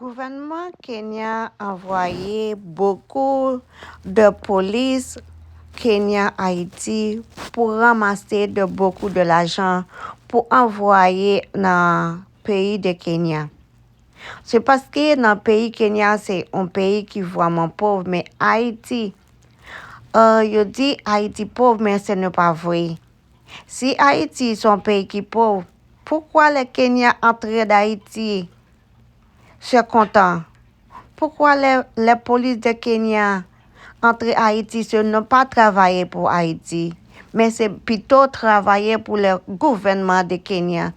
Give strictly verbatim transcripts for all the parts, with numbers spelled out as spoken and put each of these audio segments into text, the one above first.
Gouvènman Kenya anvoye bokou de polis Kenya Ayiti pou ranmase de bokou de lajan pou anvoye nan peyi de Kenya. Se paske nan peyi Kenya se yon peyi ki vrèman pòv, men Ayiti, euh, yo di Ayiti pòv, men se ne pa vre. Si Ayiti se yon peyi ki pòv, poukwa lè Kenya antre Dayiti, se kontan? Poukwa lè, lè polis de Kenya antre Ayiti, se non pa travaye pou Ayiti, men se pito travaye pou le gouvènman de Kenya?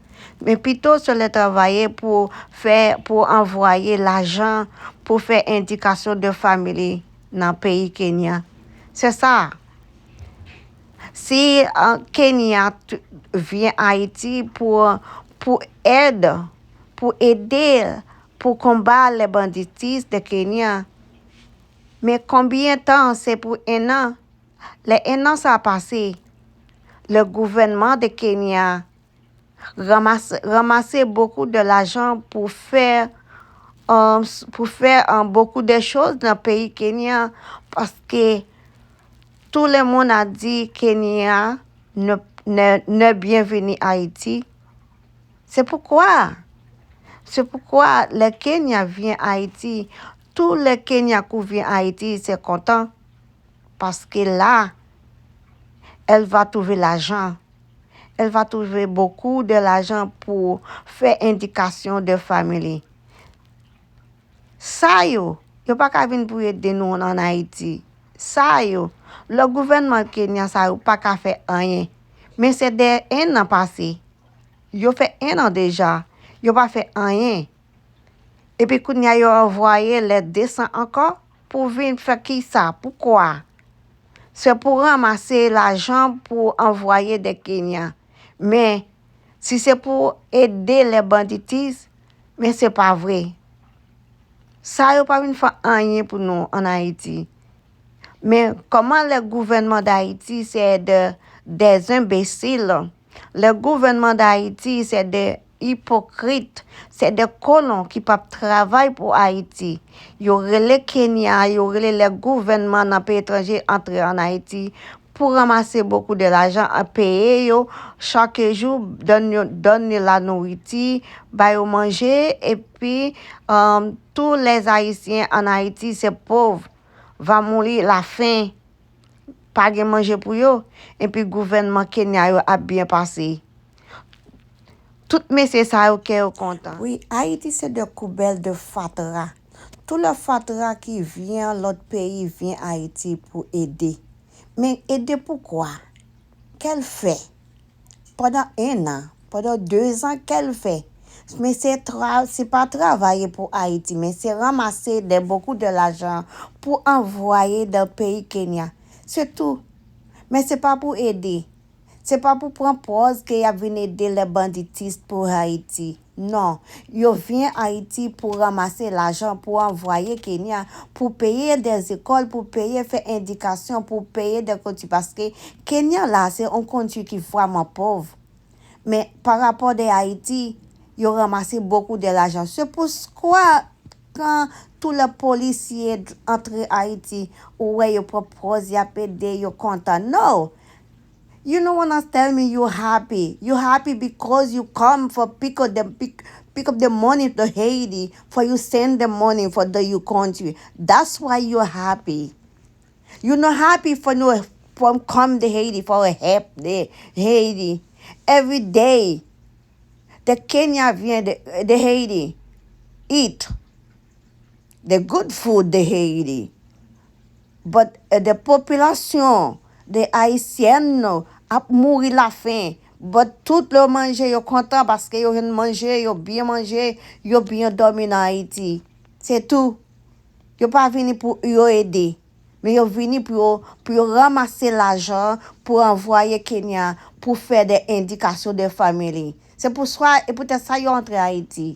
Men pito se le travaye pou fè, pou anvoye lajan, pou fè endikasyon de famili nan peyi Kenya. Se sa. Si, euh, Kenya t-, vyen Ayiti pou, pou èd, pou ede, pou konba le banditis de Kenya, men konbyen tan? Se pou en an? Lè en an sa pase, le gouvènman de Kenya ranmase, ranmase bokou de lajan pou fè, euh, pou fè, euh, bokou de choz nan peyi Kenya, paske tout le monde a dit Kenya ne, ne, ne bienvenue Haïti. Se poukwa, se poukwa lè Kenya vyen Ayiti, tout lè Kenya kou vyen Ayiti, se kontan. Paske la, elle va trouver l'argent. Elle va trouver beaucoup de l'argent pou fè endikasyon de famili. Sa yo, yo pa ka vin pou ede nou an Ayiti. Sa yo, le gouvènman Kenya sa yo pa ka fè anyen. Men se de en an pase. Yo fè en an deja. Yo pa fè anyen. Epi kounye a yo anvoye le desan ankò pou vin fè kisa? Poukwa? Se pou ranmase lajan pou anvoye de Kenya. Men, si se pou ede le banditis, men se pa vre. Sa yo pa vin fè anyen pou nou an Ayiti. Men kòman le gouvènman Dayiti se de, des imbéciles? Le gouvènman Dayiti se de ipokrit, se de kolon ki p ap travay pou Ayiti. Yo rele Kenya, yo rele le gouvènman nan peyi etranje antre an Ayiti pou ranmase bokou de lajan, peye yo chak jou, donn yo, donn yo la nouriti, ba yo manje, epi, euh, tous les Haïtiens en Haïti se pòv, va mouri la faim. Pa gen manje pou yo, epi gouvènman Kenya yo ap byen pase. Tout mesye sa yo kè yo kontan. Wi, Ayiti se de koubèl de fatra. Tout le fatra ki vyen lòt peyi vyen Ayiti pou ede. Men ede poukwa? Kè l fè? Pandan en an, pandan dezan, kè l fè? Men se tra-, se pa travay pou Ayiti, men se ranmase de, bokou de lajan pou anvoye dan peyi Kenya. Se tou. Men se pa pou ede. Se pa pou pran pòz ke y ap vin ede le banditis pou Ayiti. Non, yo vyen Ayiti pou ranmase lajan pou anvoye Kenya, pou peye de zekòl, pou peye fè endikasyon, pou peye de kontri, paske Kenya la, se yon kontri ki vrèman pòv. Men pa rapò de Ayiti, yo ranmase bokou de lajan. Se poukwa kan tout le polisye antre Ayiti, ou wè yo pran pòz, y ap ede, yo kontan. No! You know what I'm telling me? You happy. You happy because you come for pick up the pick, pick up the money to Haiti for you send the money for the your country. That's why you're happy. You not happy for no from come to Haiti for a help the Haiti. Every day the Kenya vient the, the Haiti eat the good food de Haiti. But, eh, the population de Haïtienne ap mouri lafen. But tout le manje yo kontan paske yo jwenn manje, yo byen manje, yo byen dòmi nan Ayiti. Se tou. Yo pa vini pou yo ede. Men yo vini pou yo, pou yo ranmase lajan pou anvoye Kenya pou fè de endikasyon de family. Se pou swa, e poutèt sa yo antre Ayiti.